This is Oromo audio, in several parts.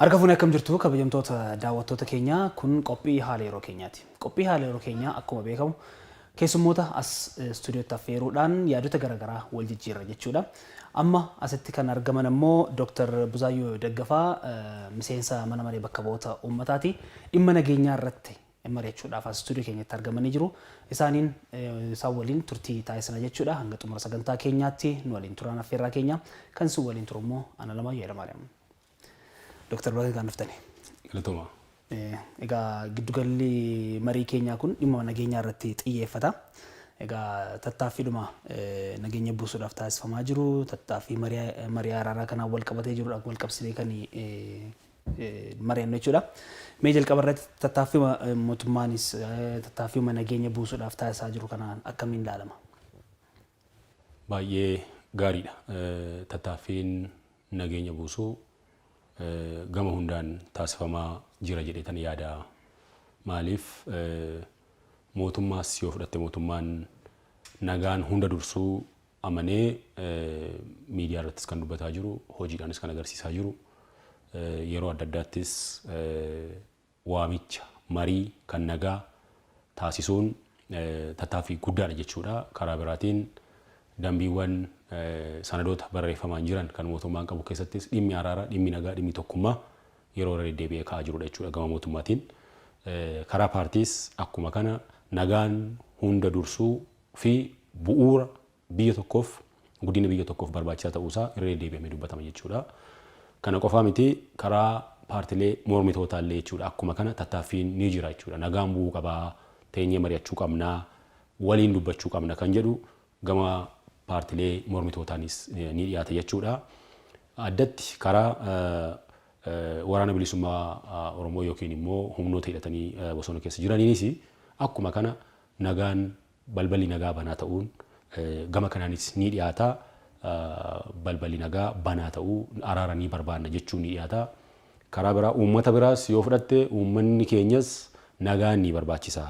Harka fuunee akkam jirtu kabajamtoota daawwattoota keenya? Kun qophii haala yeroo keenyaati. Qophii haala yeroo keenyaa akkuma beekamu keessummoota as istuudiyootti affeeruudhaan yaadota garaagaraa wal jijjiirra jechuudha. Amma asitti kan argaman ammoo Dr. Buzaayyoo Daggafaa, miseensa mana maree bakka bu'oota uummataati. Dhimma nageenyaa irratti mari'achuudhaaf as istuudiyoo keenyatti argamanii jiru. Isaaniin isaan waliin turtii taasisna jechuudha. Hanga xumura sagantaa keenyaatti nu waliin turaan affeerraa keenya. Kan isin waliin turu immoo ana Alamaayyoo Hayilamaariyaam. Dr. Baga nagaan dhuftani. Galatoomaa. Egaa giddugalli marii keenyaa kun dhimma nageenyaa irratti xiyyeeffata. Egaa tattaaffiidhuma nageenya buusuudhaaf taasifamaa jiru, tattaaffii marii araaraa kanaan wal qabatee jirudha wal qabsiisnee kan mari'annu jechuudha. Mee jalqaba irratti tattaaffii mootummaanis tattaaffii nageenya buusuudhaaf taasisaa jiru kanaan akkamiin ilaalama? Baay'ee gaariidha. Tattaaffiin nageenya buusuu gama hundaan taasifamaa jira jedheetan yaada. Maaliif, mootummaas yoo fudhatte, mootummaan nagaan hunda dursuu amanee miidiyaa irrattis kan dubbataa jiru, hojiidhaanis kan agarsiisaa jiru, yeroo adda addaattis waamicha marii kan nagaa taasisuun tattaaffii guddaadha jechuudha. Karaa biraatiin dambiiwwan sanadoota barreeffamaan jiran kan mootummaan qabu keessattis dhimmi araaraa, dhimmi nagaa, dhimmi tokkummaa yeroo irra deddeebi'ee ka'aa jirudha jechuudha gama mootummaatiin. Karaa paartiis akkuma kana nagaan hunda dursuu fi bu'uura biyya tokkoof, guddina biyya tokkoof barbaachisaa ta'uusaa irra deddeebi'amee dubbatama jechuudha. Kana qofaa miti, karaa paartilee mormitootaa illee jechuudha akkuma kana tattaaffiin ni jira jechuudha. Nagaan bu'uu qabaa, teenyee mari'achuu qabnaa, waliin dubbachuu qabna kan jedhu gama paartilee mormitootaanis ni dhiyaata jechuudha. Addatti karaa Waraana Bilisummaa Oromoo yookiin immoo humnoota hidhatanii bosona keessa jiraniinis akkuma kana nagaan, balballi nagaa banaa ta'uun gama kanaanis ni dhiyaata. Balballi nagaa banaa ta'uu, araara ni barbaanna jechuun ni dhiyaata. Karaa biraa uummata biraas yoo fudhatte, uummanni keenyas nagaan ni barbaachisa.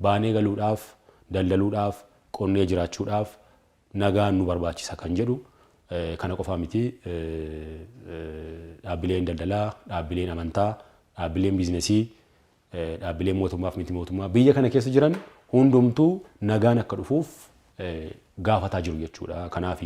Baanee galuudhaaf, daldaluudhaaf, qonnee jiraachuudhaaf nagaan nu barbaachisa kan jedhu. Kana qofaa miti, dhaabbileen daldalaa, dhaabbileen amantaa, dhaabbileen biizinesii, dhaabbileen mootummaaf miti mootummaa biyya kana keessa jiran hundumtuu nagaan akka dhufuuf gaafataa jiru jechuudha. Kanaaf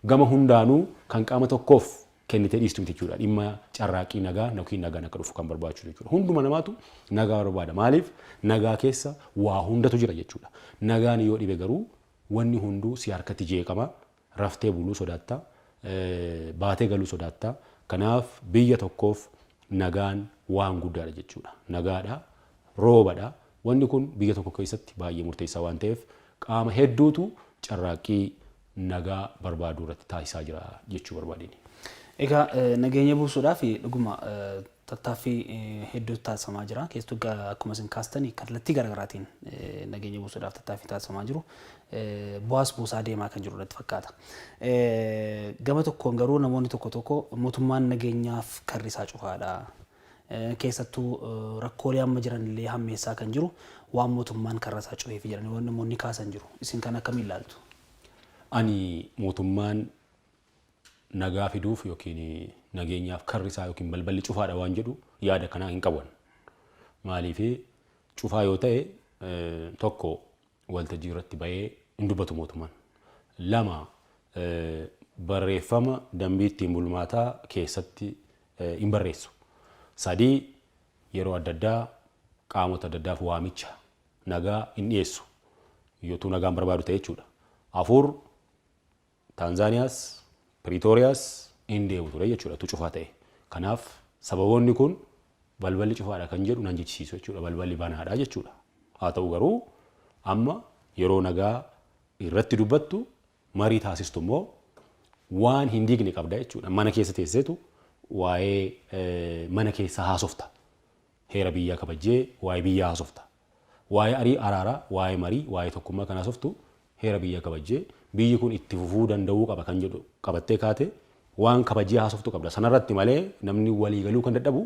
gama hundaanuu kan qaama tokkoof kennitee dhiistu miti jechuudha. Dhimma carraaqqii nagaa yookiin nagaan akka dhufu kan barbaachisu jechuudha. Hunduma namaatu nagaa barbaada. Maaliif, nagaa keessa waa hundatu jira jechuudha. Nagaan yoo dhibe garuu wanni hunduu si harkatti jeeqama. Raftee buluu sodaatta. Baatee galuu sodaatta. Kanaaf biyya tokkoof nagaan waan guddaadha jechuudha. Nagaadha, roobadha. Wanni kun biyya tokko keessatti baay'ee murteessaa waan ta'eef qaama hedduutu carraaqqii nagaa barbaaduu irratti taasisaa jira jechuu barbaadini. Egaa nageenya buusuudhaaf dhuguma tattaaffii hedduutu taasifamaa jira. Keessattuu akkuma isin kaastan kallattii garaagaraatiin nageenya buusuudhaaf tattaaffii taasifamaa jiru. Bu'aas buusaa deemaa kan jiru natti fakkaata. Gama tokkoon garuu namoonni tokko tokko mootummaan nageenyaaf karri isaa cufaadha. Keessattuu rakkoolee amma jiran illee hammeessaa kan jiru waan mootummaan karra isaa cufeef jedhanii waan namoonni kaasan jiru. Isin kan akkamiin ilaaltu? Ani mootummaan nagaa fiduuf yookiin nageenyaaf karri isaa yookiin balballi cufaadha waan jedhu yaada kanaa hin qaban. Maaliif, cufaa yoo ta'e, tokko, waltajjii irratti bahee hin dubbatu mootummaan. Lama, barreeffama dambii ittiin bulmaataa keessatti hin barreessu. Sadii, yeroo adda addaa qaamota adda addaaf waamicha nagaa hin dhiyeessu. Yootuu nagaan barbaadu ta'e jechuudha. Afur, Taanzaaniyaas, Piriitooriyaas hin deemu ture jechuudha tu cufaa ta'e. Kanaaf sababoonni kun balballi cufaadha kan jedhu nan jechisiisu jechuudha. Balballi banaadha jechuudha. Haa ta'u garuu amma yeroo nagaa irratti dubbattu, marii taasistu immoo waan hin diigne qabda jechuudha. Mana keessa teesseetu waa'ee mana keessaa haasofta. Heera biyyaa kabajjee waa'ee biyyaa haasofta. Waa'ee arii araaraa, waa'ee marii, waa'ee tokkummaa kan haasoftu heera biyyaa kabajjee, biyyi kun itti fufuu danda'uu qaba kan jedhu qabattee kaate waan kabajjee haasoftu qabda. Sanarratti malee namni walii galuu kan dadhabu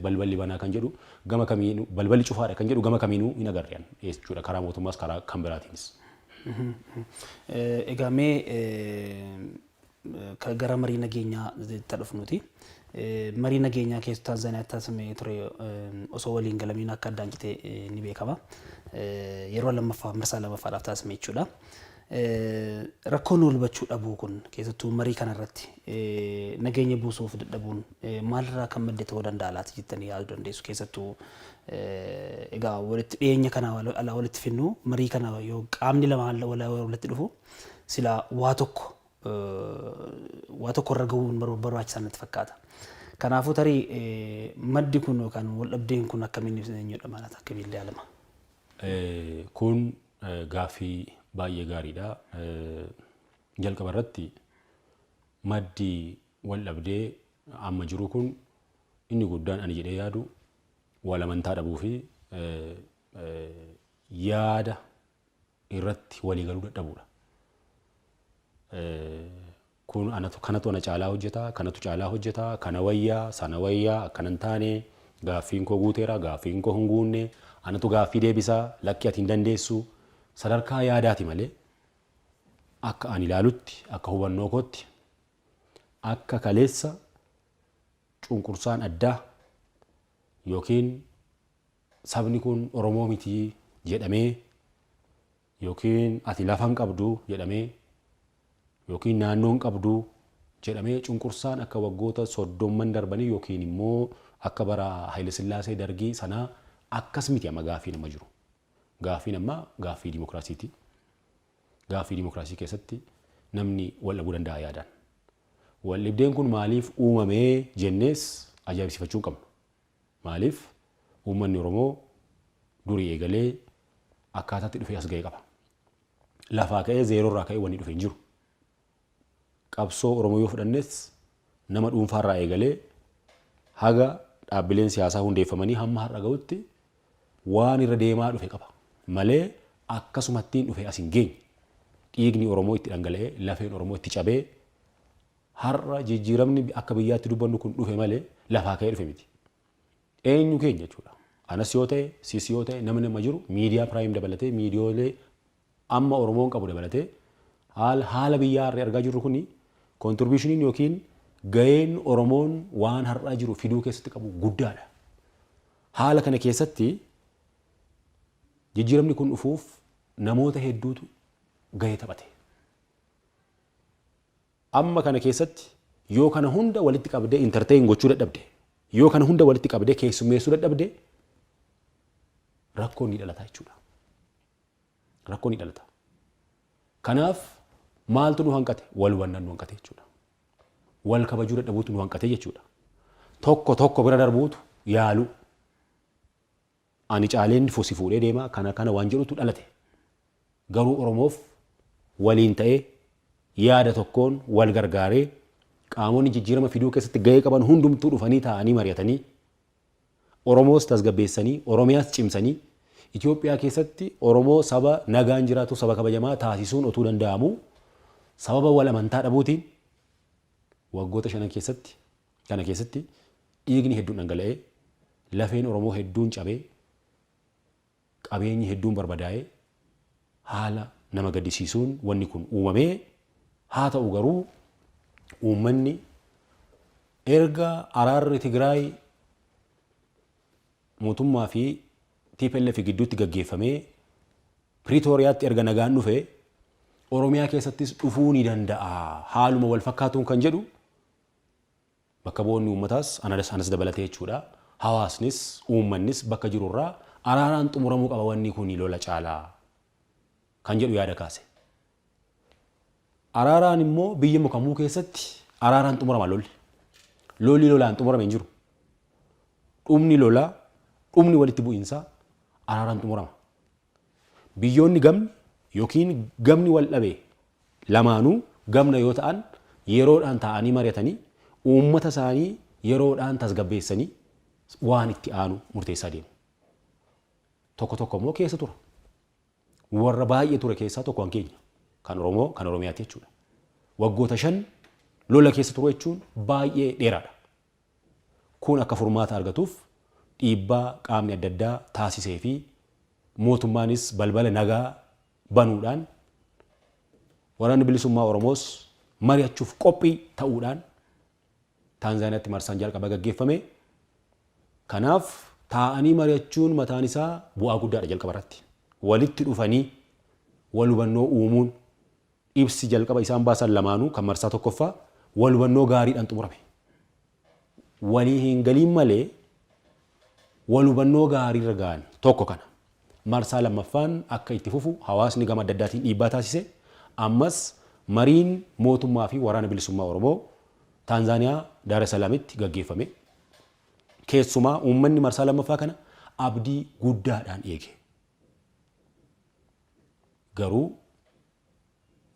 balballi banaa kan jedhu gama kamiinuu, balballi cufaadha kan jedhu gama kamiinuu hin agarre jechuudha, karaa mootummaas karaa kan biraatiinis. Egaa mee gara marii nageenyaa itti dhufnuti. Marii nageenyaa keessattuu Taanzaaniyaatti taasifamee ture osoo waliin galamiin akka addaan cite ni beekama. Yeroo lammaffaa, marsaa lammaffaadhaaf taasifame jechuudha. Rakkoon wal hubachuu dhabuu kun keessattuu marii kanarratti nageenya buusuuf dadhabuun maalirraa kan madde ta'uu danda'a laata jettanii yaaduu dandeessu? Keessattuu egaa walitti dhiyeenya kana alaa walitti finnu, marii kana yoo qaamni lama walitti dhufu silaa waa tokko irra gahuun barbaachisaa natti fakkaata. Kanaafuu tarii maddi kun yookaan wal dhabdeen kun akkamiin eenyudha maal akkamiin ilaalama? Kun gaaffii baay'ee gaariidha. Jalqaba irratti maddi wal dhabdee amma jiru kun inni guddaan ani jedhee yaadu wal amantaa dhabuu fi yaada irratti walii galuu dadhabuudha. Kun anatu kanatu ana caalaa hojjeta, kanatu caalaa hojjeta, kana wayyaa, sana wayyaa, akkana hin taane, gaaffiin koo guuteera, gaaffiin koo hin guunne, anatu gaaffii deebisaa, lakki ati hin dandeessu. Sadarkaa yaadaati malee akka ani ilaalutti, akka hubannoo kootti, akka kaleessa cunqursaan addaa yookiin sabni kun Oromoo miti jedhamee yookiin ati lafa hin qabdu jedhamee yookiin naannoo hin qabdu jedhamee cunqursaan akka waggoota 30n darbanii yookiin immoo akka bara Haayilesillaasee Dargii sanaa akkas miti amma gaaffiin amma jiru. Gaaffiin amma gaaffii dimokiraasiiti. Gaaffii dimokiraasii keessatti namni wal dhabuu danda'a yaadaan. Wal dhibdeen kun maaliif uumamee jennees ajaa'ibsiifachuu hin qabnu. Maaliif, uummanni Oromoo durii eegalee akkaataatti dhufee as ga'e qaba. Lafaa ka'ee, zeeroo irraa ka'ee wanni dhufe hin jiru. Qabsoo Oromoo yoo fudhannes nama dhuunfaarraa eegalee haga dhaabbileen siyaasaa hundeeffamanii hamma har'a ga'utti waan irra deemaa dhufe qaba. Malee akkasumattiin dhufe as hin geenye. Dhiigni Oromoo itti dhangala'ee, lafeen Oromoo itti cabee har'a jijjiiramni akka biyyaatti dubbannu kun dhufe malee lafaa ka'ee dhufe miti. Eenyu keenya jechuudha. Anas yoo ta'e, sis yoo ta'e, namni amma jiru miidiyaa Prime dabalatee, miidiyoolee amma Oromoon qabu dabalatee, haala biyyaa har'a argaa jirru kuni contribution yookiin gaheen Oromoon waan har'aa jiru fiduu keessatti qabu guddaadha. Haala kana keessatti jijjiiramni kun dhufuuf namoota hedduutu gahee taphate. Amma kana keessatti yoo kana hunda walitti qabdee entertain gochuu dadhabde, yoo kana hunda walitti qabdee keessummeessuu dadhabde, rakkoon ni dhalata jechuudha. Rakkoon ni dhalata. Kanaaf maaltu nu hanqate? Wal hubannaan nu hanqate jechuudha. Wal kabajuu dadhabuutu nu hanqate jechuudha. Tokko tokko bira darbuutu yaalu. Ani caaleen si fuudhee deema, kana kana waan jedhutu dhalate. Garuu Oromoof waliin ta'ee yaada tokkoon wal gargaaree qaamonni jijjiirama fiduu keessatti gahee qaban hundumtuu dhufanii taa'anii mari'atanii Oromoos tasgabbeessanii, Oromiyaas cimsanii, Itoophiyaa keessatti Oromoo saba nagaan jiraatu, saba kabajamaa taasisuun otuu danda'amu, sababa wal amantaa dhabuutiin waggoota shanan keessatti kana keessatti dhiigni hedduun dhangala'ee, lafeen Oromoo hedduun cabee, qabeenyi hedduun barbadaa'ee, haala nama gaddisiisuun wanni kun uumamee. Haa ta'u garuu uummanni erga araarri Tigraay mootummaa fi TPLF gidduutti gaggeeffamee Piriitooriyaatti erga nagaan dhufe, Oromiyaa keessattis dhufuu ni danda'a haaluma wal fakkaatuun kan jedhu bakka bu'oonni uummataas, anas dabalatee jechuudha. Hawaasnis uummannis bakka jirurraa araaraan xumuramuu qaba wanni kun lola caalaa kan jedhu yaada kaase. Araaraan immoo biyya kamuu keessatti araaraan xumurama lolli. Lolli lolaan xumurame hin jiru. Dhumni lolaa, dhumni walitti bu'iinsaa araaraan xumurama. Biyyoonni gamni yookiin gamni wal dhabe lamaanuu gamna yoo ta'an yeroodhaan taa'anii mari'atanii uummata isaanii yeroodhaan tasgabbeessanii waan itti aanu murteessaa deemu. Tokko tokko immoo keessa tura. Warra baay'ee ture keessaa tokko kan keenya. Kan Oromoo, kan Oromiyaati jechuudha. Waggoota 5 lola keessa turu jechuun baay'ee dheeraadha. Kun akka furmaata argatuuf dhiibbaa qaamni adda addaa taasisee fi mootummaanis balbala nagaa banuudhaan, waraanni bilisummaa Oromoos mari'achuuf qophii ta'uudhaan Taanzaaniyaatti marsaan jalqaba gaggeeffame. Kanaaf taa'anii mari'achuun mataan isaa bu'aa guddaadha jalqaba irratti. Walitti dhufanii wal hubannoo uumuun ibsi jalqaba isaan baasan lamaanuu kan marsaa tokkoffaa wal hubannoo gaariidhaan xumurame. Walii hin galiin malee wal hubannoo gaariirra ga'an tokko kana. Marsaa lammaffaan akka itti fufu hawaasni gama adda addaatiin dhiibbaa taasise. Ammas mariin mootummaa fi Waraana Bilisummaa Oromoo Taanzaaniyaa Daar es Salaamitti gaggeeffame. Keessumaa uummanni marsaa lammaffaa kana abdii guddaadhaan eege. Garuu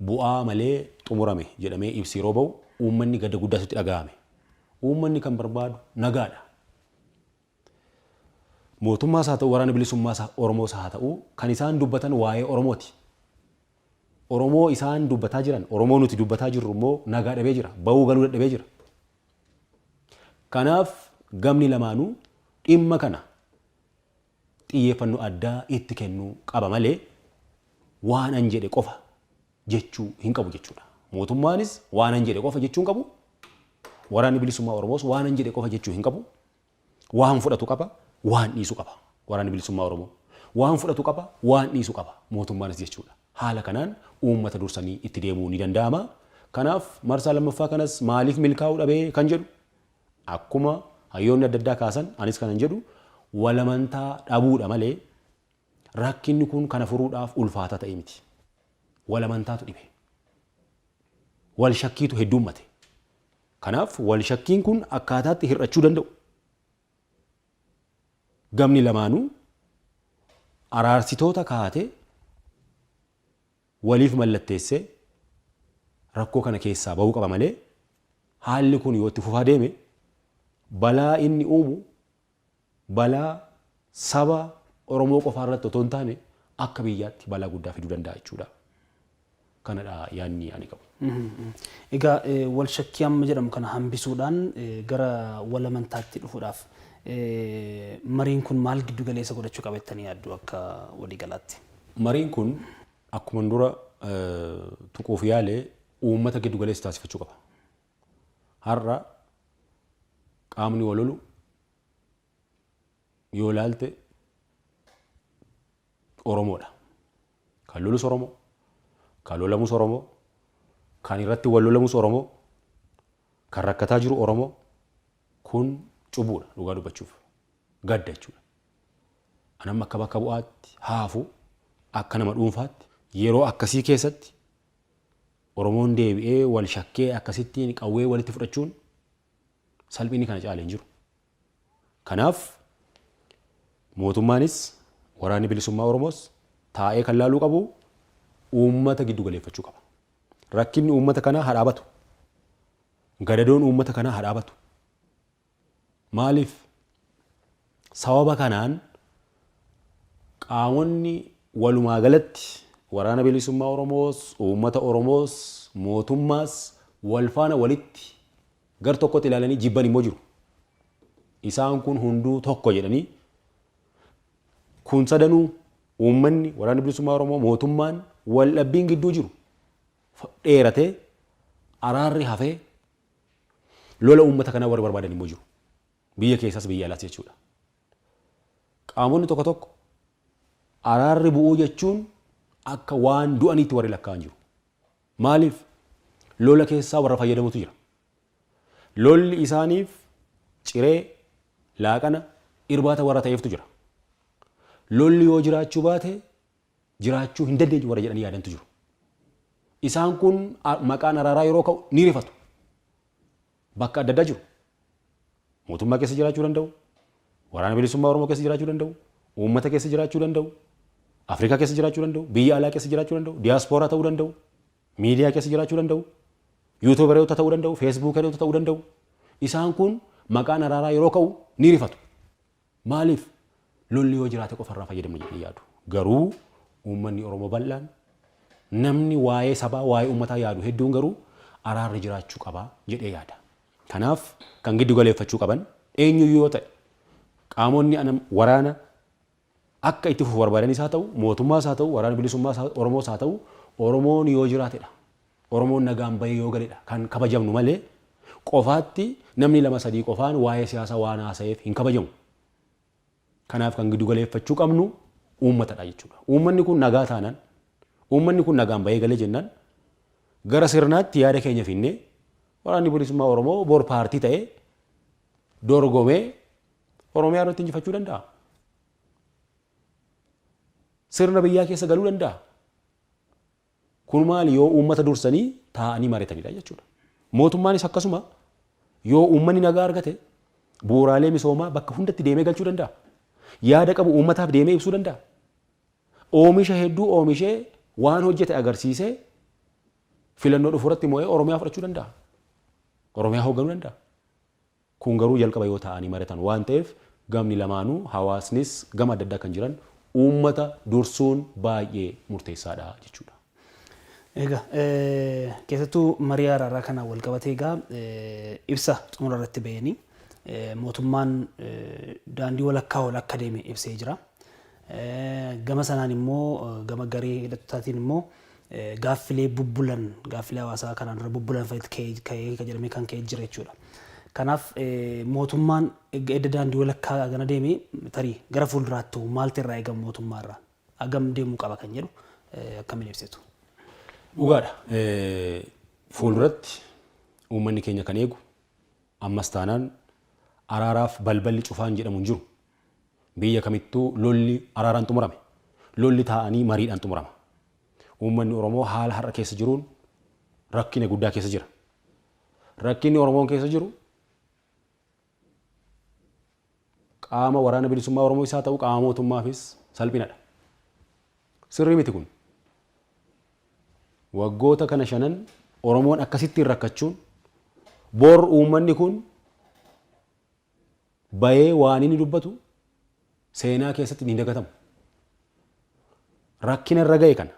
bu'aa malee xumurame jedhamee ibsi yeroo ba'u uummanni gadda guddaatu itti dhaga'ame. Uummanni kan barbaadu nagaadha. Mootummaas haa ta'u, Waraana Bilisummaa Oromoos haa ta'u, kan isaan dubbatan waa'ee Oromooti. Oromoo isaan dubbataa jiran, Oromoo nuti dubbataa jirru immoo nagaa dhabee jira, ba'uu galuu dadhabee jira. Kanaaf gamni lamaanuu dhimma kana xiyyeeffannoo addaa itti kennuu qaba malee waan an jedhe qofa jechuu hin qabu jechuudha. Mootummaanis waan an jedhe qofa jechuu hin qabu. Waraanni Bilisummaa Oromoos waan an jedhe qofa jechuu hin qabu. Waan fudhatu qaba, waan dhiisu qaba. Waraanni Bilisummaa Oromoo waan fudhatu qaba, waan dhiisu qaba. Mootummaanis jechuudha. Haala kanaan uummata dursanii itti deemuu ni danda'ama. Kanaaf marsaa lammaffaa kanas maaliif milkaa'uu dhabee kan jedhu akkuma hayyoonni adda addaa kaasan, anis kanan jedhu walamantaa dhabuudha malee rakkinni kun kana furuudhaaf ulfaataa ta'e miti. Walamantaatu dhibe. Wal shakkiitu hedduummate. Kanaaf wal shakkiin kun akkaataatti hir'achuu danda'u. Gamni lamaanuu araarsitoota kaa'atee waliif mallatteessee rakkoo kana keessaa bahuu qaba malee haalli kun yoo itti fufaa deeme balaa inni uumu balaa saba Oromoo qofaa irratti otoo hin taane akka biyyaatti balaa guddaa fiduu danda'a jechuudha. Kanadha yaadni ani qabu. Egaa wal shakkii amma jedhamu kana hambisuudhaan gara wal amantaatti dhufuudhaaf mariin kun maal giddu galeessa godhachuu qaba jettanii yaaddu akka waliigalaatti? Mariin kun akkuma dura tuquuf yaale uummata giddu galeessa taasifachuu qaba. Har'a qaamni wal lolu yoo ilaalte Oromoodha. Kan lolus Oromoo, kan lolamus Oromoo, kan irratti wal lolamus Oromoo, kan rakkataa jiru Oromoo. Kun cubbuudha dhugaa dubbachuuf. Gadda jechuudha. Anamma akka bakka bu'aatti haafu, akka nama dhuunfaatti yeroo akkasii keessatti Oromoon deebi'ee wal shakkee akkasittiin qawwee walitti fudhachuun salphinni kana caale hin jiru. Kanaaf mootummaanis Waraanni Bilisummaa Oromoos taa'ee kan laaluu qabu uummata giddu galeeffachuu qaba. Rakkinni uummata kanaa haa dhaabatu. Gadadoon uummata kanaa haa dhaabatu. Maaliif? Sababa kanaan qaamonni walumaa galatti Waraana Bilisummaa Oromoos, uummata Oromoos, mootummaas wal faana walitti gar tokkotti ilaalanii jibban immoo jiru. Isaan kun hunduu tokko jedhanii kun sadanuu uummanni, Waraanni Bilisummaa Oromoo, mootummaan wal dhabbiin gidduu jiru dheeratee araarri hafee lola uummata kanaa warri barbaadan immoo jiru. Biyya keessaas biyya alaas jechuudha. Qaamonni tokko tokko araarri bu'uu jechuun akka waan du'aniitti warri lakkaa'an jiru. Maaliif? Lola keessaa warra fayyadamutu jira. Lolli isaaniif ciree, laaqana, irbaata warra ta'eeftu jira. Lolli yoo jiraachuu baate jiraachuu hin dandeenyu warra jedhanii yaadantu jiru. Isaan kun maqaan araaraa yeroo ka'u ni rifatu. Bakka adda addaa jiru. Mootummaa keessa jiraachuu danda'u, Waraana Bilisummaa Oromoo keessa jiraachuu danda'u, uummata keessa jiraachuu danda'u, Afrikaa keessa jiraachuu danda'u, biyya alaa keessa jiraachuu danda'u, diyaaspooraa ta'uu danda'u, miidiyaa keessa jiraachuu danda'u, yuutuubaroota ta'uu danda'u, feesbuukaroota ta'uu danda'u. Isaan kun maqaan araaraa yeroo ka'u ni rifatu. Maaliif? Lolli yoo jiraate qofa irraa fayyadamna jedhanii yaadu. Garuu uummanni Oromoo bal'aan, namni waa'ee sabaa, waa'ee uummataa yaadu hedduun garuu araarri jiraachuu qaba jedhee yaada. Kanaaf kan giddu galeeffachuu qaban eenyuyyuu yoo ta'e, qaamonni waraana akka itti fufu barbaadanis haa ta'u, mootummaas haa ta'u, Waraana Bilisummaa Oromoos haa ta'u, Oromoon yoo jiraatedha. Oromoon nagaan bahee yoo galedha kan kabajamnu malee Qofaatti namni lama sadii qofaan waa'ee siyaasaa waan haasa'eef hin kabajamu. Kanaaf kan giddu galeeffachuu qabnu uummatadha jechuudha. Uummanni kun nagaa taanaan, uummanni kun nagaan bahee galee jennaan, gara sirnaatti yaada keenya finnee Waraanni Bilisummaa Oromoo bor paartii ta'ee dorgomee Oromiyaa irratti injifachuu danda'a. Sirna biyyaa keessa galuu danda'a. Kun maali? Yoo uummata dursanii taa'anii mari'atanidha jechuudha. Mootummaanis akkasuma, yoo uummanni nagaa argate bu'uuraalee misoomaa bakka hundatti deemee galchuu danda'a. Yaada qabu uummataaf deemee ibsuu danda'a. Oomisha hedduu oomishee, waan hojjete agarsiisee, filannoo dhufu irratti mo'ee Oromiyaa fudhachuu danda'a. Oromiyaa hoogganuu danda'a. Kun garuu jalqaba yoo taa'anii mari'atan waan ta'eef, gamni lamaanuu, hawaasnis gama adda addaa kan jiran, uummata dursuun baay'ee murteessaadha jechuudha. Egaa keessattuu marii araaraa kanaan wal qabatee, egaa ibsa xumura irratti baheenii mootummaan daandii walakkaa ol akka deeme ibsee jira. Gama sanaan immoo, gama garee hidhattootaatiin immoo, gaaffilee bubbulan, gaaffilee hawaasaa kanaan dura bubbulan fa'itti ka'ee kan jedhamee kan ka'ee jira jechuudha. Kanaaf mootummaan edda daandii walakkaa gana deeme, tarii gara fuulduraatti maaltu irraa eegamu, mootummaa irraa hagam deemuu qaba kan jedhu akkamiin ibsitu? Dhugaadha. Fuulduratti uummanni keenya kan eegu, ammas taanaan araaraaf balballi cufaan jedhamu hin jiru. Biyya kamittuu lolli araaraan xumurame. Lolli taa'anii mariidhaan xumurama. Uummanni Oromoo haala har'a keessa jiruun rakkina guddaa keessa jira. Rakkinni Oromoon keessa jiru qaama Waraana Bilisummaa Oromoo isaa ta'u, qaama mootummaafis salphinadha. Sirrii miti kun. Waggoota kana shanan Oromoon akkasittiin rakkachuun, bor uummanni kun bayee waan inni dubbatu seenaa keessatti hin dagatamu. Rakkina irra ga'e kana,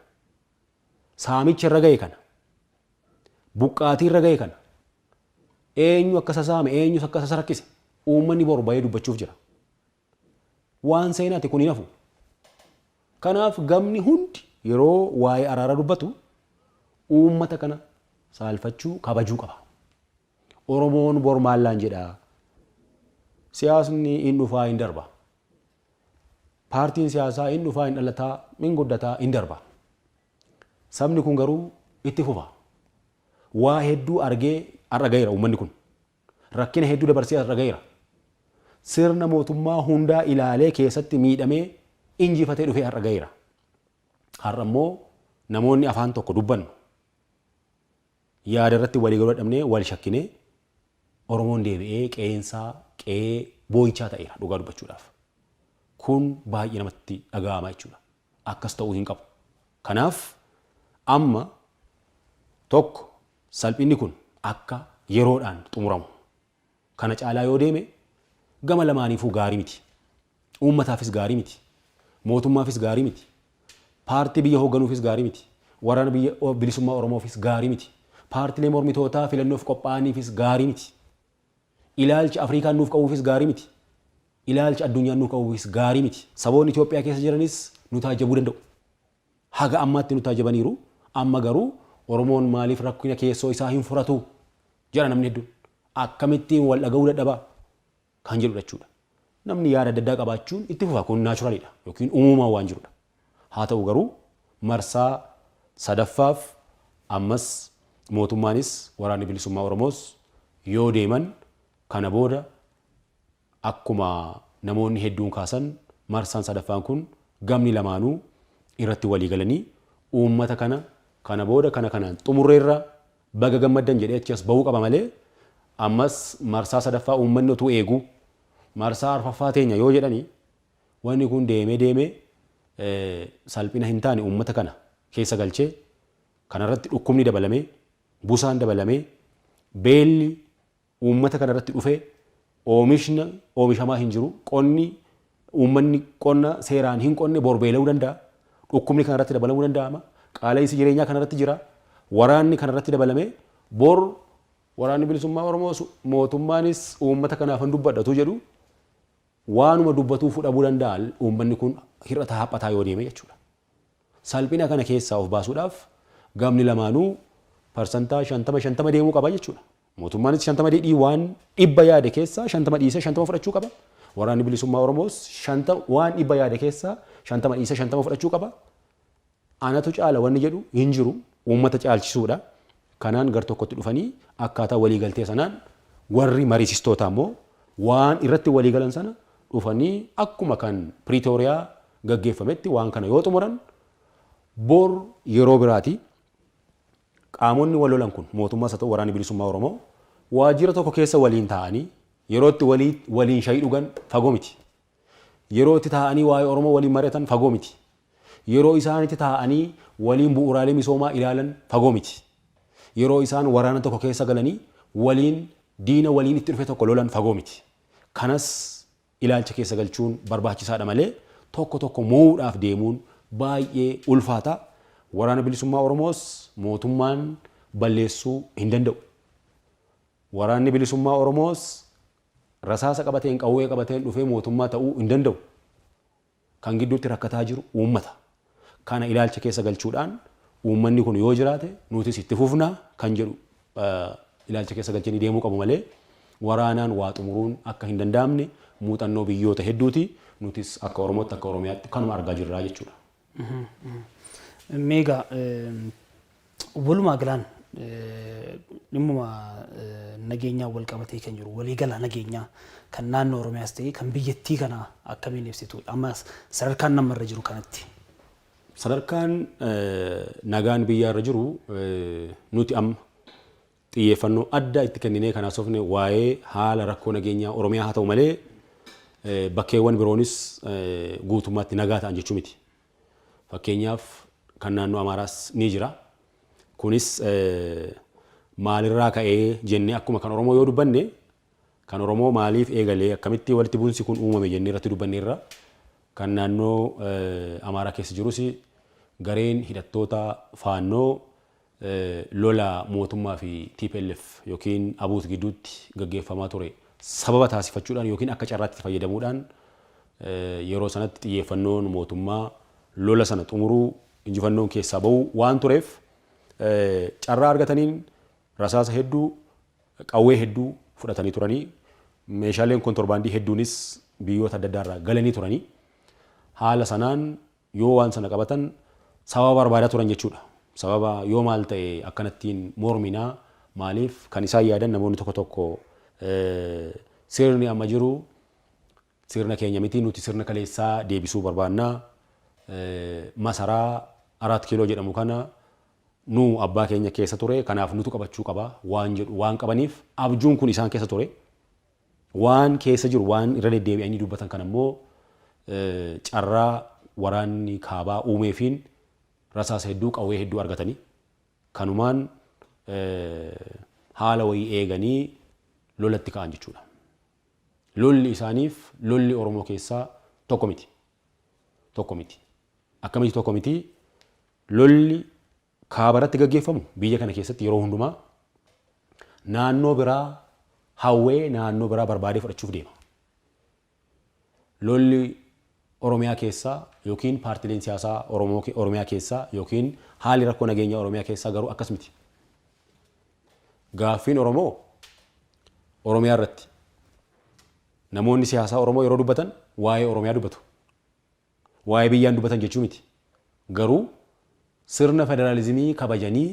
saamicha irra ga'e kana, buqqaatii irra ga'e kana, eenyu akka sasaame, eenyus akka isa rakkise uummanni bor bayee dubbachuuf jira. Waan seenaati kun, hin hafu. Kanaaf gamni hundi yeroo waa'ee araaraa dubbatu uummata kana saalfachuu, kabajuu qaba. Oromoon bor maallaan jedhaa? Siyaasni hin dhufaa, hin darba. Paartiin siyaasaa hin dhufaa, hin dhalataa, hin guddataa, hin darba. Sabni kun garuu itti fufa. Waa hedduu argee har'a gaheera uummanni kun. Rakkina hedduu dabarsee har'a gaheera. Sirna mootummaa hundaa ilaalee, keessatti miidhamee, injifatee dhufee har'a gaheera. Har'a immoo namoonni afaan tokko dubbannu yaada irratti walii galuu dadhabnee, wal shakkinee, Oromoon deebi'ee qe'eensaa qe'ee boo'ichaa ta'eera dhugaa dubbachuudhaaf. Kun baay'ee namatti dhaga'ama jechuudha. Akkas ta'uu hin qabu. Kanaaf amma tokko salphinni kun akka yeroodhaan xumuramu. Kana caalaa yoo deeme gama lamaaniifuu gaarii miti. Uummataafis gaarii miti. Mootummaafis gaarii miti. Paartii biyya hoogganuufis gaarii miti. Waraana biyya bilisummaa Oromoofis gaarii miti. Paartilee mormitootaa filannoof qophaa'aniifis gaarii miti. Ilaalcha Afrikaan nuuf qabuufis gaarii miti. Ilaalcha addunyaan nuuf qabuufis gaarii miti. Saboonni Itoophiyaa keessa jiranis nu taajjabuu danda'u. Haga ammaatti nu taajjabaniiru. Amma garuu Oromoon maaliif rakkina keessoo isaa hin furatu jedha namni hedduun. Akkamittiin wal dhaga'uu dadhabaa kan jedhudha jechuudha. Namni yaada adda addaa qabaachuun itti fufa, kun naturalidha yookiin uumamaan waan jirudha. Haa ta'u garuu marsaa sadaffaaf ammas mootummaanis Waraanni Bilisummaa Oromoos yoo deeman, kana booda akkuma namoonni hedduun kaasan, marsaan sadaffaan kun gamni lamaanuu irratti walii galanii, uummata kana kana booda kana kanaan xumurreerra, baga gammaddan jedhee achi as bahuu qaba malee, ammas marsaa sadaffaa uummanni otuu eeguu marsaa arfaffaa teenya yoo jedhani, wanni kun deemee deemee salphina hin taane uummata kana keessa galchee, kanarratti dhukkubni dabalamee, busaan dabalamee, beelli uummata kana irratti dhufee, oomishni oomishamaa hin jiru, qonni, uummanni qonna seeraan hin qonne bor beela'uu danda'a, dhukkubni kana irratti dabalamuu danda'ama, qaala'insi jireenyaa kana irratti jira, waraanni kana irratti dabalamee, bor Waraanni Bilisummaa Oromoos mootummaanis uummata kanaaf hin dubbadhatu jedhu, waanuma dubbatuu fudhabuu danda'a uummanni kun hir'ataa haphataa yoo deeme jechuudha. Salphina kana keessaa of baasuudhaaf gamni lamaanuu parsantaa 50 50 deemuu qaba jechuudha. Mootummaanis 50 dhii waan 100 yaade keessaa 50 dhiisee 50 fudhachuu qaba. Waraanni Bilisummaa Oromoos 50 waan 100 yaade keessaa 50 dhiisee 50 fudhachuu qaba. Anatu caala wanni jedhu hin jiru, uummata caalchisuudha. Kanaan gar tokkotti dhufanii akkaataa waliigaltee sanaan warri mariisistootaa immoo waan irratti waliigalan sana dhufanii akkuma kan Piriitooriyaa gaggeeffametti waan kana yoo xumuran, bor yeroo biraati qaamonni wal lolan kun, mootummaas haa ta'u Waraanni Bilisummaa Oromoo, waajjira tokko keessa waliin taa'anii yeroo itti waliin shayii dhugan fagoo miti. Yeroo itti taa'anii waa'ee Oromoo waliin mari'atan fagoo miti. Yeroo isaan itti taa'anii waliin bu'uuraalee misoomaa ilaalan fagoo miti. Yeroo isaan waraana tokko keessa galanii waliin diina waliin itti dhufe tokko lolan fagoo miti. Kanas ilaalcha keessa galchuun barbaachisaadha malee tokko tokko moo'uudhaaf deemuun baay'ee ulfaata. Waraana Bilisummaa Oromoos mootummaan balleessuu hin danda'u. Waraanni Bilisummaa Oromoos rasaasa qabateen, qawwee qabateen dhufee mootummaa ta'uu hin danda'u. Kan gidduutti rakkataa jiru uummata. Kana ilaalcha keessa galchuudhaan uummanni kun yoo jiraate nutis itti fufna kan jedhu ilaalcha keessa galchanii deemuu qabu malee waraanaan waa xumuruun akka hin danda'amne muuxannoo biyyoota hedduuti. Nutis akka Oromootti, akka Oromiyaatti kanuma argaa jirra jechuudha. Meegaa walumaa galaan dhimmuma nageenyaa wal qabatee kan jiru, waliigala nageenyaa kan naannoo Oromiyaas ta'e kan biyyattii kana akkamiin ibsitu, amma sadarkaan namarra jiru kanatti? Sadarkaan nagaan biyyaarra jiru, nuti amma xiyyeeffannoo addaa itti kenninee kan haasofne waa'ee haala rakkoo nageenyaa Oromiyaa haa ta'u malee bakkeewwan biroonis guutummaatti nagaa ta'an jechuu miti. Fakkeenyaaf kan naannoo Amaaraas ni jira. Kunis maalirraa ka'ee jennee akkuma kan Oromoo yoo dubbanne, kan Oromoo maaliif eegalee, akkamitti walitti bu'insi kun uumame jennee irratti dubbanneerra. Kan naannoo Amaaraa keessa jirus gareen hidhattoota Faannoo lola mootummaa fi TPLF yookiin Abuut gidduutti gaggeeffamaa ture sababa taasifachuudhaan yookiin akka carraatti fayyadamuudhaan, yeroo sanatti xiyyeeffannoon mootummaa lola sana xumuruu, injifannoon keessaa bahuu waan tureef, carraa argataniin rasaasa hedduu, qawwee hedduu fudhatanii turanii, meeshaaleen kontorbaandii hedduunis biyyoota adda addaa irraa galanii turanii, haala sanaan yoo waan sana qabatan sababa barbaadaa turan jechuudha. Sababa yoo maal ta'e akkanattiin morminaa, maaliif kan isaan yaadan namoonni tokko tokko sirni amma jiru sirna keenya miti, nuti sirna kaleessaa deebisuu barbaannaa, masaraa Araat Kiiloo jedhamu kana nu abbaa keenya keessa ture, kanaaf nutu qabachuu qaba waan jedhu waan qabaniif, abjuun kun isaan keessa ture. Waan keessa jiru waan irra deddeebi'anii dubbatan kan ammoo carraa waraanni kaabaa uumeefiin rasaasa hedduu, qawwee hedduu argatanii kanumaan haala wayii eeganii lolatti ka'an jechuudha. Lolli isaaniif lolli Oromoo keessaa tokko miti. Tokko miti. Akkamitti tokko miti? Lolli kaaba irratti gaggeeffamu biyya kana keessatti yeroo hundumaa naannoo biraa hawwee, naannoo biraa barbaadee fudhachuuf deema. Lolli Oromiyaa keessaa yookiin paartileen siyaasaa Oromoo Oromiyaa keessaa yookiin haalli rakkoo nageenyaa Oromiyaa keessaa garuu akkas miti. Gaaffiin Oromoo Oromiyaa irratti namoonni siyaasaa Oromoo yeroo dubbatan waa'ee Oromiyaa dubbatu. Waa'ee biyyaan dubbatan jechuu miti. Garuu sirna federaalizimii kabajanii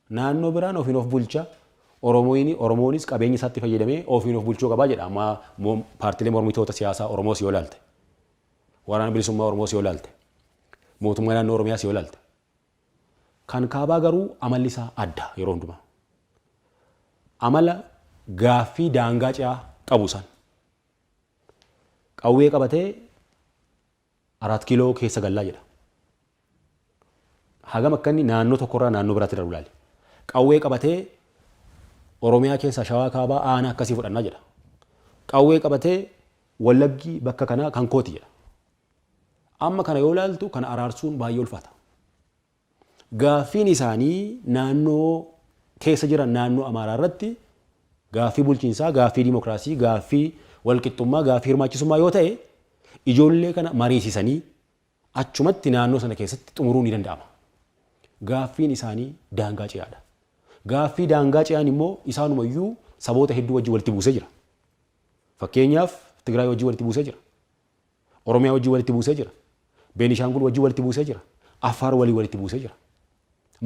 naannoo biraan ofiin of bulcha, Oromoonis qabeenya isaatti fayyadamee ofiin of bulchuu qabaa jedha. Amma paartilee mormitoota siyaasaa Oromoos yoo ilaalte, Waraana Bilisummaa Oromoos yoo ilaalte, mootummaa naannoo Oromiyaas yoo ilaalte. Kan kaabaa garuu amalli isaa adda yeroo hundumaa. Amala gaaffii daangaa ce'aa qabu isaan. Qawwee qabatee Araat Kiiloo keessa gallaa jedha. Hagam akka inni naannoo tokkorraa naannoo biraatti darbu ilaali. Qawwee qabatee Oromiyaa keessaa Shawaa Kaabaa aanaa akkasii fudhannaa jedha. Qawwee qabatee Wallaggi bakka kanaa kan kooti jedha. Amma kana yoo ilaaltu kana araarsuun baay'ee ulfaata. Gaaffiin isaanii naannoo keessa jiran, naannoo Amaaraa irratti gaaffii bulchiinsaa, gaaffii dimokiraasii, gaaffii walqixxummaa, gaaffii hirmaachisummaa yoo ta'e, ijoollee kana mariisisanii achumatti naannoo sana keessatti xumuruu ni danda'ama. Gaaffiin isaanii daangaa ce'aadha. Gaaffii daangaa ce'an immoo isaanumayyuu saboota hedduu wajjin walitti buusee jira. Fakkeenyaaf Tigraay wajjin walitti buusee jira. Oromiyaa wajjin walitti buusee jira. Beenishaangul wajjin walitti buusee jira. Affaar walii walitti buusee jira.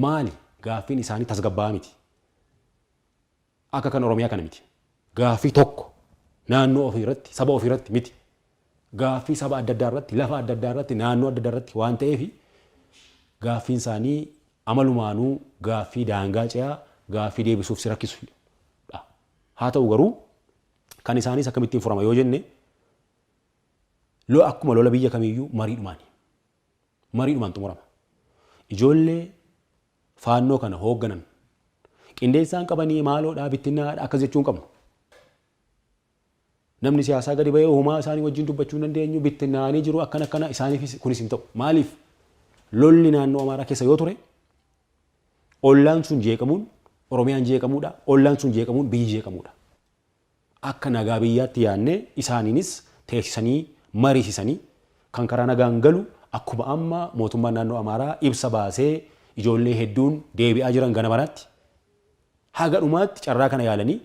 Maali? Gaaffiin isaanii tasgabbaa'aa miti. Akka kan Oromiyaa kana miti. Gaaffii tokko naannoo ofii irratti, saba ofii irratti miti. Gaaffii saba adda addaa irratti, lafa adda addaa irratti, naannoo adda addaa irratti waan ta'eef gaaffiin isaanii amalumaanuu gaaffii daangaa ce'aa, gaaffii deebisuuf si rakkisu dha. Haa ta'u garuu kan isaaniis akkamittiin furama yoo jenne akkuma lola biyya kamiiyyuu mariidhumaani. Mariidhumaan xumurama. Ijoollee Faannoo kana hoogganan qindeessaan qabanii maaloodhaa bittinnaadha akkas jechuu hin qabnu. Namni siyaasaa gadi bahee homaa isaanii wajjin dubbachuu hin dandeenyu, bittinnaa'anii jiru, akkana akkana isaaniifis kunis hin ta'u. Maaliif? Lolli naannoo Amaaraa keessa yoo ture ollaan sun jeeqamuun Oromiyaan jeeqamuudha, ollaan sun jeeqamuun biyyi jeeqamuudha. Akka nagaa biyyaatti yaadnee isaaniinis teessisanii mariisisanii kan karaa nagaan galu akkuma amma mootummaan naannoo Amaaraa ibsa baasee ijoollee hedduun deebi'aa jiran gana maraatti haga dhumaatti carraa kana yaalanii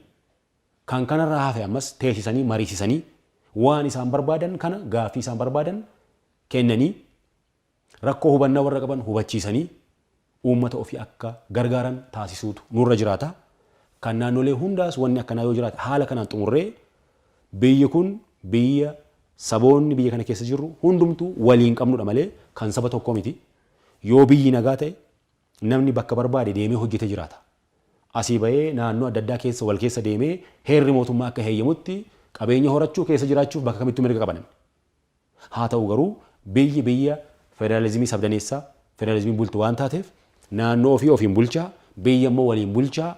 kan kanarraa hafe ammas teessisanii mariisisanii waan isaan barbaadan kana gaaffii isaan barbaadan kennanii rakkoo hubannaa warra qaban hubachiisanii uummata ofii akka gargaaran taasisuutu nurra jiraata. Kan naannolee hundaas wanni akkanaa yoo jiraate haala kanaan xumurree biyyi kun biyya saboonni biyya kana keessa jirru hundumtuu waliin qabnudha malee kan saba tokkoo miti. Yoo biyyi nagaa ta'e namni bakka barbaade deemee hojjetee jiraata. Asii bahee naannoo adda addaa keessa wal keessa deemee heerri mootummaa akka heeyyamutti qabeenya horachuu keessa jiraachuuf bakka kamittuu mirga qaba namni. Haa ta'u garuu biyyi biyya federaalizimii sabdaneessaa, federaalizimiin bultu waan taateef naannoo ofii ofiin bulchaa, biyya immoo waliin bulchaa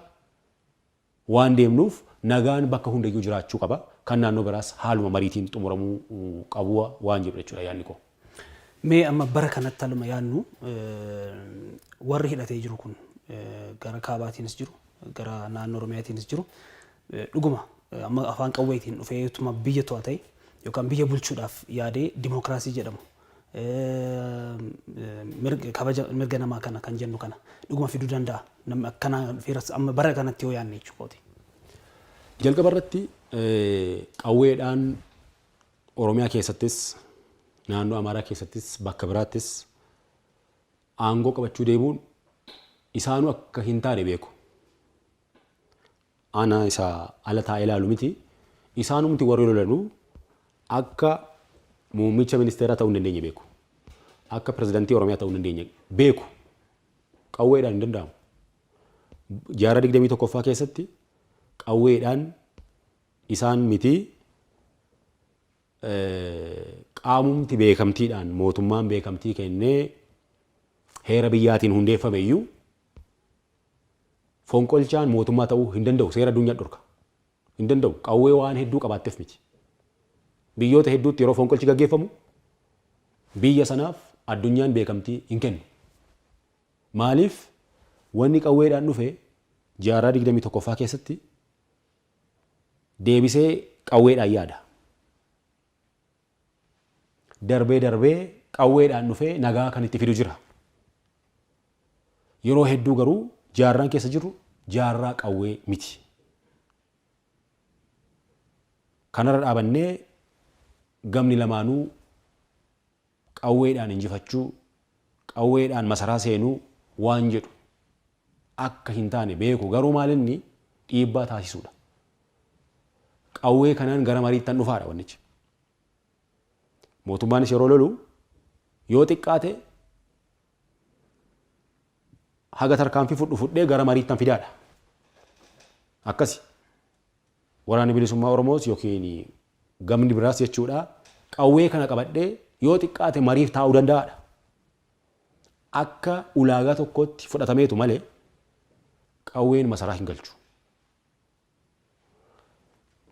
waan deemnuuf nagaan bakka hundayyuu jiraachuu qaba. Kan naannoo biraas haaluma mariitiin xumuramuu qabu waan jedhu jechuudha yaadni koo. Mee amma bara kanatti haaluma yaadnu warri hidhatee jiru kun gara kaabaatiinis jiru, gara naannoo Oromiyaatiinis jiru dhuguma amma afaan qawweetiin dhufeetuma biyya to'atee yookaan biyya bulchuudhaaf yaadee dimookiraasii jedhamu kabaja mirga namaa kana kan jennu kana dhuguma fiduu danda'a. Namni akkanaa dhufeeras amma bara kanatti yoo yaadne jechuu kooti. Jalqaba irratti qawweedhaan Oromiyaa keessattis naannoo Amaaraa keessattis bakka biraattis aangoo qabachuu deemuun isaanuu akka hin taane beeku. Ana isa ala taa'ee ilaalu miti. Isaanumti warri lolanuu akka muummicha ministeeraa ta'uu hin dandeenye beeku. Akka pirezidantii Oromiyaa ta'uu hin dandeenye beeku. Qawweedhaan hin danda'amu. Jaarraa 21ffaa keessatti qawweedhaan isaan miti qaamumti beekamtiidhaan mootummaan beekamtii kennee heera biyyaatiin hundeeffame iyyuu fonqolchaan mootummaa ta'uu hin danda'u. Seera addunyaa dhorka. Hin danda'u. Qawwee waan hedduu qabaatteef miti. Biyyoota hedduutti yeroo fonqolchi gaggeeffamu biyya sanaaf addunyaan beekamtii hin kennu. Maaliif wanni qawweedhaan dhufe jaarraa 21ffaa keessatti deebisee qawweedhaan yaada. Darbee darbee qawweedhaan dhufee nagaa kan itti fidu jira. Yeroo hedduu garuu jaarraan keessa jirru jaarraa qawwee miti. Kanarra dhaabannee gamni lamaanuu qawweedhaan injifachuu, qawweedhaan masaraa seenuu waan jedhu akka hin taane beeku garuu maalinni dhiibbaa taasisuudha. Qawwee kanaan gara mariittan dhufaadha wannichi. Mootummaanis yeroo lolu yoo xiqqaate haga tarkaanfii fudhu fudhee gara mariittan fidaadha. Akkasi. Waraanni Bilisummaa Oromoos yookiin gamni biraas jechuudha qawwee kana qabadhee yoo xiqqaate mariif taa'uu danda'aadha. Akka ulaagaa tokkootti fudhatameetu malee qawween masaraa hin galchu.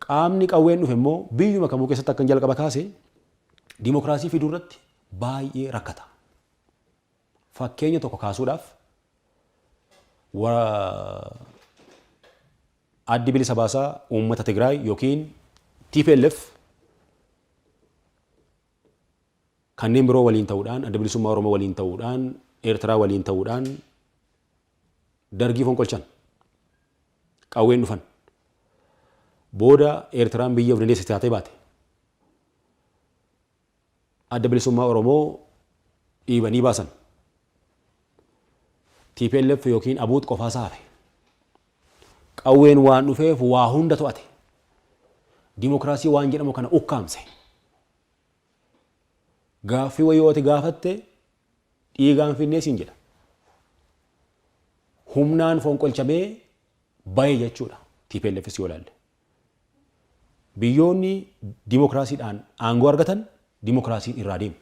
Qaamni qawween dhufe immoo biyyuma kamuu keessatti akkan jalqaba kaase dimokiraasii fiduu irratti baay'ee rakkata. Fakkeenya tokko kaasuudhaaf Addi Bilisa Baasaa Uummata Tigraay yookiin tplf kanneen biroo waliin ta'uudhaan Adda Bilisummaa Oromoo waliin ta'uudhaan Eertiraa waliin ta'uudhaan Dargii fonqolchan. Qawween dhufan. Booda Eertiraan biyya of dandeesse taatee baate. Adda Bilisummaa Oromoo dhiibanii baasan. TPLF yookiin Abuut qofaa hafe. Qawween waan dhufeef waa hunda to'ate. Dimokiraasii waan jedhamu kana ukkaamse. Gaaffii wayii yoo ati gaafatte dhiigaan finnee siin jedha. Humnaan fonqolchamee bahe jechuudha TPLFs yoo ilaalle. Biyyoonni dimokiraasiidhaan aangoo argatan dimokiraasiin irraa deemu.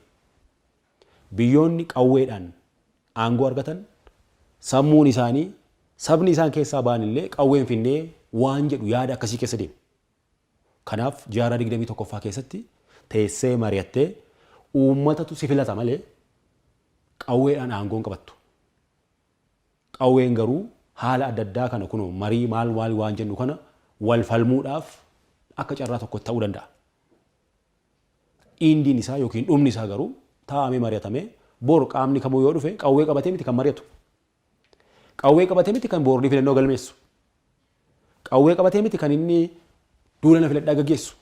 Biyyoonni qawweedhaan aangoo argatan sammuun isaanii sabni isaan keessaa ba'an illee qawween finnee waan jedhu yaada akkasii keessa deemu. Kanaaf jaarraa 21ffaa keessatti teessee mari'attee uummatatu si filata malee qawweedhaan aangoo hin qabattu. Qawween garuu haala adda addaa kana kunoo marii maal maal waan jennu kana wal falmuudhaaf akka carraa tokko ta'uu danda'a. Indiin isaa yookiin dhumni isaa garuu taa'amee mari'atamee bor qaamni kamuu yoo dhufe qawwee qabatee miti kan mari'atu. Qawwee qabatee miti kan boordii filannoo galmeessu. Qawwee qabatee miti kan inni duula na filadhaa gaggeessu.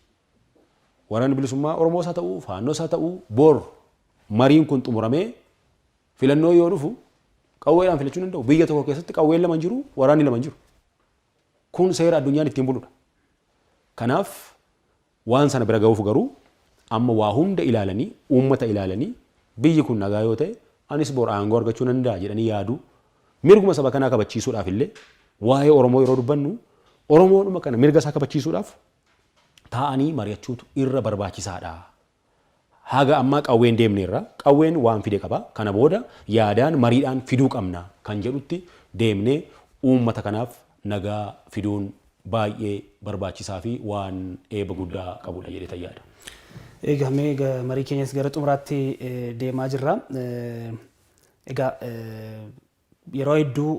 Waraanni Bilisummaa Oromoos haa ta'u, Faannoos haa ta'u, bor mariin kun xumuramee filannoo yoo dhufu qawweedhaan filachuu danda'u. Biyya tokko keessatti qawween lama hin jiru, waraanni lama hin jiru. Kun seera addunyaan ittiin buludha. Kanaaf waan sana bira ga'uuf garuu amma waa hunda ilaalanii, uummata ilaalanii, biyyi kun nagaa yoo ta'e anis bor aangoo argachuu nan danda'a jedhanii yaaduu, mirguma saba kanaa kabachiisuudhaaf illee, waa'ee Oromoo yeroo dubbannu Oromoodhuma kana mirga isaa kabachiisuudhaaf taa'anii mari'achuutu irra barbaachisaadha. Haga ammaa qawween deemneerra, qawween waan fide qaba, kana booda yaadaan mariidhaan fiduu qabna kan jedhutti deemnee uummata kanaaf nagaa fiduun baay'ee barbaachisaa fi waan eebba guddaa qabudha jedheetan yaada. Egaa mee marii keenyas gara xumuraatti deemaa jirra. Egaa yeroo hedduu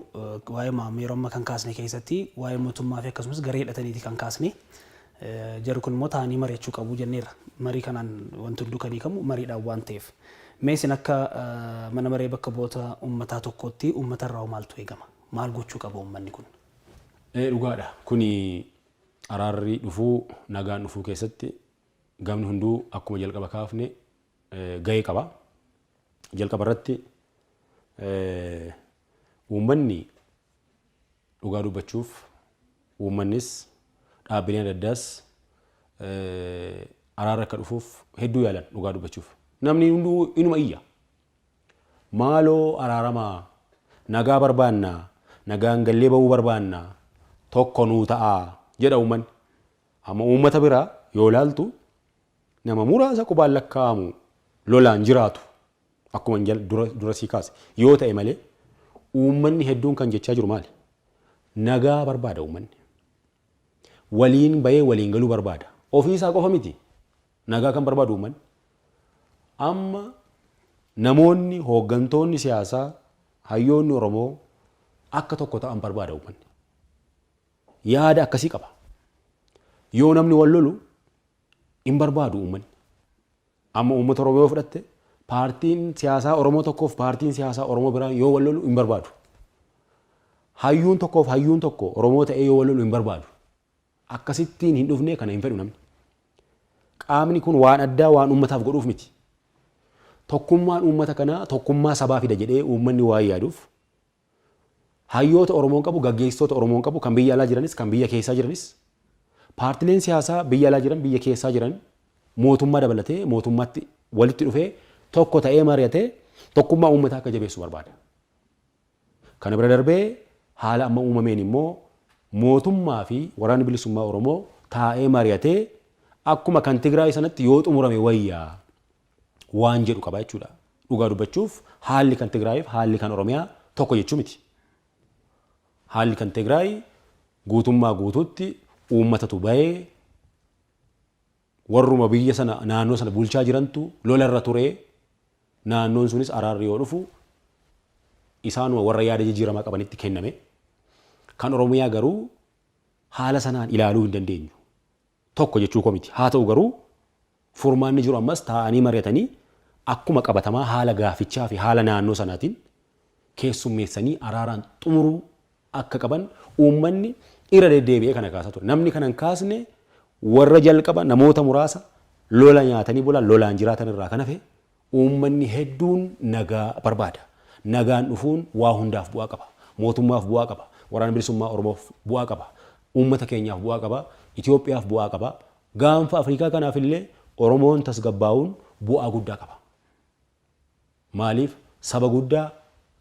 waa'ee yeroo amma kan kaasne keessatti waa'ee mootummaa fi akkasumas garee hidhataniiti kan kaasne. Jarri kun immoo taa'anii mari'achuu qabu jenneerra. Marii kanaan wanti hunduu kan hiikamu mariidhaan waan ta'eef. Mee isin akka mana maree bakka bu'oota uummataa tokkootti uummata irraa maaltu eegama? Maal gochuu qaba uummanni kun? Dhugaadha. Kuni araarri dhufuu, nagaan dhufuu keessatti gamni hunduu akkuma jalqaba kaafne gahee qaba. Jalqaba irratti uummanni, dhugaa dubbachuuf, uummannis dhaabbileen adda addaas araarri akka dhufuuf hedduu yaalan dhugaa dubbachuuf. Namni hunduu inuma iyya. Maaloo araaramaa, nagaa barbaanna, nagaan gallee ba'uu barbaanna, tokko nuu ta'aa jedha uummanni. Amma uummata biraa yoo ilaaltu nama muraasa qubaan lakkaa'amu lolaan jiraatu akkuma dura sii kaase yoo ta'e malee uummanni hedduun kan jechaa jiru maali? Nagaa barbaada uummanni. Waliin bahee waliin galuu barbaada. Ofii isaa qofa miti nagaa kan barbaadu uummanni. Amma namoonni hooggantoonni siyaasaa, hayyoonni Oromoo akka tokko ta'an barbaada uummanni. Yaada akkasii qaba. Yoo namni wal lolu hin barbaadu uummanni. Amma uummata Oromoo yoo fudhatte paartiin siyaasaa Oromoo tokkoof paartiin siyaasaa Oromoo biraa yoo wal lolu hin barbaadu. Hayyuun tokkoof hayyuun tokko Oromoo ta'ee yoo wal lolu hin barbaadu. Akkasittiin hin dhufne, kana hin fedhu namni. Qaamni kun waan addaa waan uummataaf godhuuf miti. Tokkummaan uummata kanaa tokkummaa sabaa fida jedhee uummanni waan yaaduuf hayyoota Oromoon qabu, gaggeessitoota Oromoon qabu, kan biyya alaa jiranis, kan biyya keessaa jiranis, paartileen siyaasaa biyya alaa jiran, biyya keessaa jiran, mootummaa dabalatee mootummaatti walitti dhufee tokko ta'ee mari'atee tokkummaa uummataa akka jabeessu barbaada. Kana bira darbee haala amma uumameen immoo mootummaa fi Waraanni Bilisummaa Oromoo taa'ee mari'atee akkuma kan Tigraay sanatti yoo xumurame wayyaa waan jedhu qaba jechuudha. Dhugaa dubbachuuf haalli kan Tigraayiif haalli kan Oromiyaa tokko jechuu miti. Haalli kan Tigraay guutummaa guutuutti uummatatu bahee, warruma biyya sana, naannoo sana bulchaa jirantu lolarra ture, naannoon sunis araarri yoo dhufu isaanuma warra yaada jijjiiramaa qabanitti kenname. Kan Oromiyaa garuu haala sanaan ilaaluu hin dandeenyu. Tokko jechuu koo miti. Haa ta'u garuu furmaanni jiru ammas taa'anii mari'atanii akkuma qabatamaa haala gaafichaa fi haala naannoo sanaatiin keessummeessanii araaraan xumuruu akka qaban uummanni irra deddeebi'ee kana kaasaa ture. Namni kana hin kaasne Warra jalqaba namoota muraasa lola nyaatanii bulan lolaan jiraatan irraa kan hafe uummanni hedduun nagaa barbaada. Nagaan dhufuun waa hundaaf bu'aa qaba. Mootummaaf bu'aa qaba. Waraana Bilisummaa Oromoof bu'aa qaba. Uummata keenyaaf bu'aa qaba. Itoophiyaaf bu'aa qaba. Gaanfa Afrikaa kanaaf illee Oromoon tasgabbaa'uun bu'aa guddaa qaba. Maaliif saba guddaa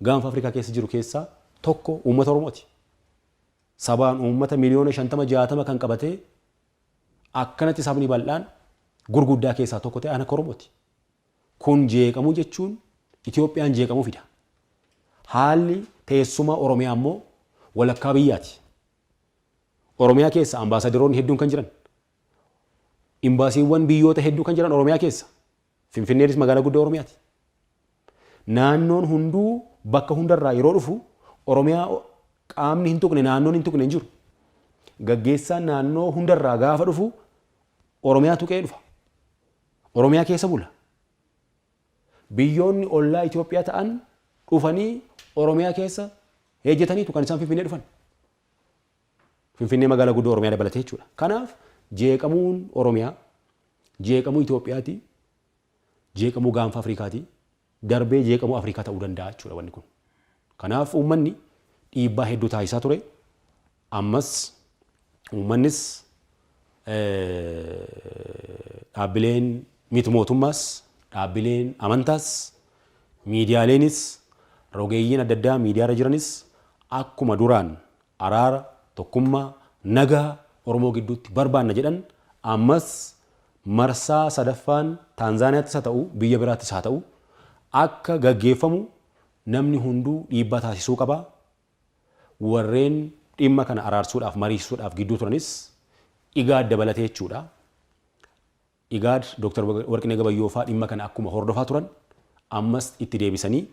gaanfa Afrikaa keessa jiru keessaa tokko uummata Oromooti. Sabaan uummata miliyoona 50 60 kan qabatee akkanatti sabni bal'aan gurguddaa keessaa tokko ta'e akka Oromooti. Kun jeeqamuu jechuun Itoophiyaan jeeqamuu fida. Haalli teessuma Oromiyaa immoo walakkaa biyyaati. Oromiyaa keessa ambaasadaroonni hedduun kan jiran, imbaasiiwwan biyyoota hedduu kan jiran Oromiyaa keessa. Finfinneenis magaalaa guddoo Oromiyaati. Naannoon hunduu bakka hundarraa yeroo dhufu Oromiyaa qaamni hin tuqne, naannoon hin tuqne hin jiru. Gaggeessaan naannoo hundarraa gaafa dhufu Oromiyaa tuqee dhufa. Oromiyaa keessa bula. Biyyoonni ollaa Itoophiyaa ta'an dhufanii Oromiyaa keessa hojjetaniitu kan isaan Finfinnee dhufan. Finfinnee magaalaa guddoo Oromiyaa dabalatee jechuudha. Kanaaf jeeqamuun Oromiyaa, jeeqamuu Itoophiyaati, jeeqamuu gaanfa Afrikaati, darbee jeeqamuu Afrikaa ta'uu danda'a jechuudha wanni kun. Kanaaf uummanni dhiibbaa hedduu taasisaa ture. Ammas uummannis, dhaabbileen miti mootummaas, dhaabbileen amantaas, miidiyaaleenis, rogeeyyiin adda addaa miidiyaarra jiranis akkuma duraan araara, tokkummaa, nagaa Oromoo gidduutti barbaanna jedhan ammas marsaa sadaffaan Taanzaaniyaattis haa ta'u biyya biraattis haa ta'u akka gaggeeffamu namni hunduu dhiibbaa taasisuu qaba. Warreen dhimma kana araarsuudhaaf, mariisisuudhaaf gidduu turanis IGAD dabalatee jechuudha. IGAD Dr. Warqinee Gabayyoo fa'aa dhimma kana akkuma hordofaa turan ammas itti deebisanii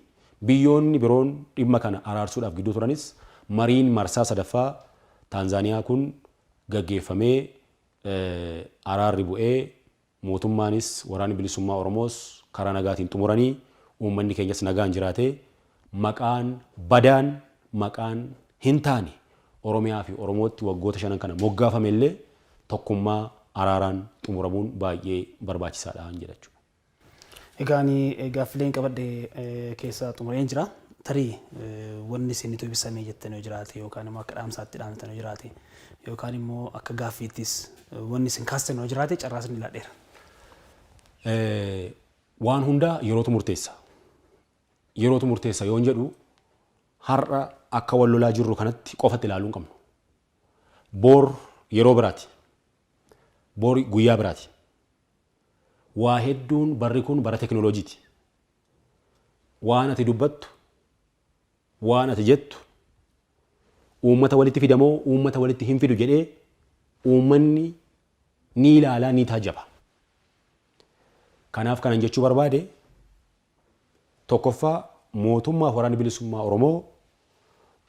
biyyoonni biroon dhimma kana araarsuudhaaf gidduu turanis mariin marsaa sadaffaa Taanzaaniyaa kun gaggeeffamee araarri bu'ee mootummaanis waraanni bilisummaa Oromoos karaa nagaatiin xumuranii uummanni keenyas nagaan jiraatee maqaan badaan, maqaan hin taane Oromiyaa fi Oromootti waggoota shanan kana moggaafame illee tokkummaa araaraan xumuramuun baay'ee barbaachisaadha jedha jechuudha. Egaa ani gaaffileen qabadhe keessaa xumureen jira. Tarii wanni isin itti ibsamee jettan yoo jiraate, yookaan immoo akka dhaamsaatti dhaamtan yoo jiraate, yookaan immoo akka gaaffiittis wanni isin kaastan yoo jiraate carraa isin laadheera. Waan hundaa yerootu murteessa. Yerootu murteessa yoon jedhu har'a akka wal lolaa jirru kanatti qofatti ilaaluu hin qabnu. Boor yeroo biraati. Boor guyyaa biraati. Waa hedduun barri kun bara teknooloojiiti. Waan ati dubbattu, waan ati jettu uummata walitti fidamoo uummata walitti hin fidu jedhee uummanni ni ilaalaa, ni taajjaba. Kanaaf kanan jechuu barbaade, tokkoffaa, mootummaaf waraanni bilisummaa Oromoo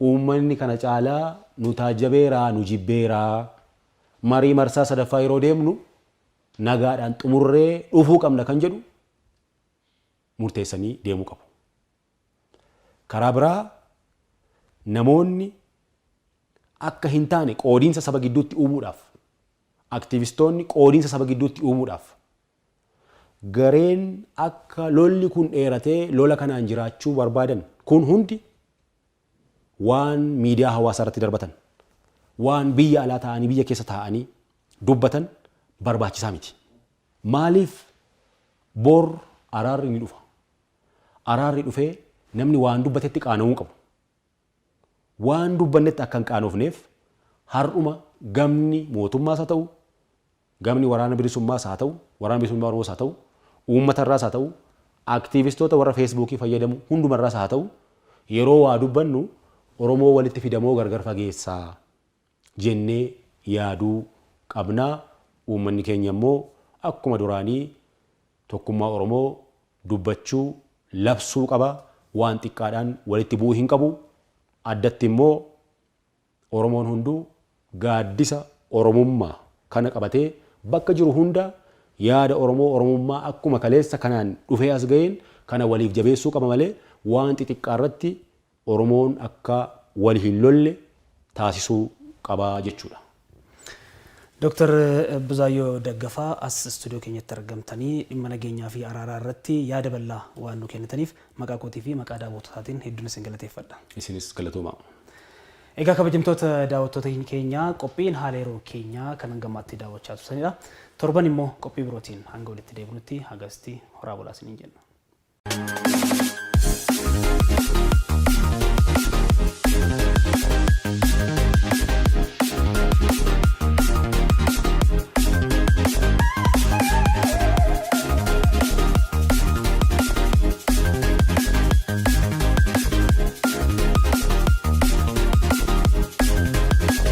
uummanni kana caalaa nu taajjabeeraa, nu jibbeeraa, marii marsaa sadaffaa yeroo deemnu nagaadhaan xumurree dhufuu qabna kan jedhu murteessanii deemuu qabu. Karaa biraa namoonni akka hin taane qoodiinsa saba gidduutti uumuudhaaf, aktiivistoonni qoodiinsa saba gidduutti uumuudhaaf, gareen akka lolli kun dheeratee lola kanaan jiraachuu barbaadan kun hundi waan miidiyaa hawaasaa irratti darbatan, waan biyya alaa taa'anii biyya keessa taa'anii dubbatan barbaachisaa miti. Maaliif bor araarri ni dhufa. Araarri dhufee namni waan dubbatetti qaana'uu qabu. Waan dubbannetti akka hin qaanofneef har'uma gamni mootummaas haa ta'u, gamni waraana bilisummaas haa ta'u, waraana bilisummaa Oromoos haa ta'u, uummatarraas haa ta'u, aktiivistoota warra Feesbuukii fayyadamu hundumarraas haa ta'u, yeroo waa dubbannu Oromoo walitti fidamoo gargar fageessaa jennee yaaduu qabnaa. Uummanni keenya immoo akkuma duraanii tokkummaa Oromoo dubbachuu, labsuu qaba. Waan xiqqaadhaan walitti bu'uu hin qabu. Addatti immoo Oromoon hunduu gaaddisa Oromummaa kana qabatee bakka jiru hunda yaada Oromoo Oromummaa akkuma kaleessa kanaan dhufee as ga'een kana waliif jabeessuu qaba malee waan xixiqqaa irratti Oromoon akka wal hin lolle taasisuu qaba jechuudha. Dooktar Buzaayyoo Daggafaa, as istuudiyoo keenyatti argamtanii dhimma nageenyaa fi araaraa irratti yaada bal'aa waan nu kennitaniif maqaa kootii fi maqaa daawwattotaatiin hedduun isin galateeffadha. Isinis galatoomaa. Egaa kabajamtoota daawwattoota keenyaa, qophiin haala yeroo keenyaa kan hangammaatti daawwachaa turtanidha. Torban immoo qophii birootiin hanga walitti deebinutti hagasitti horaa bulaa isiniin jenna.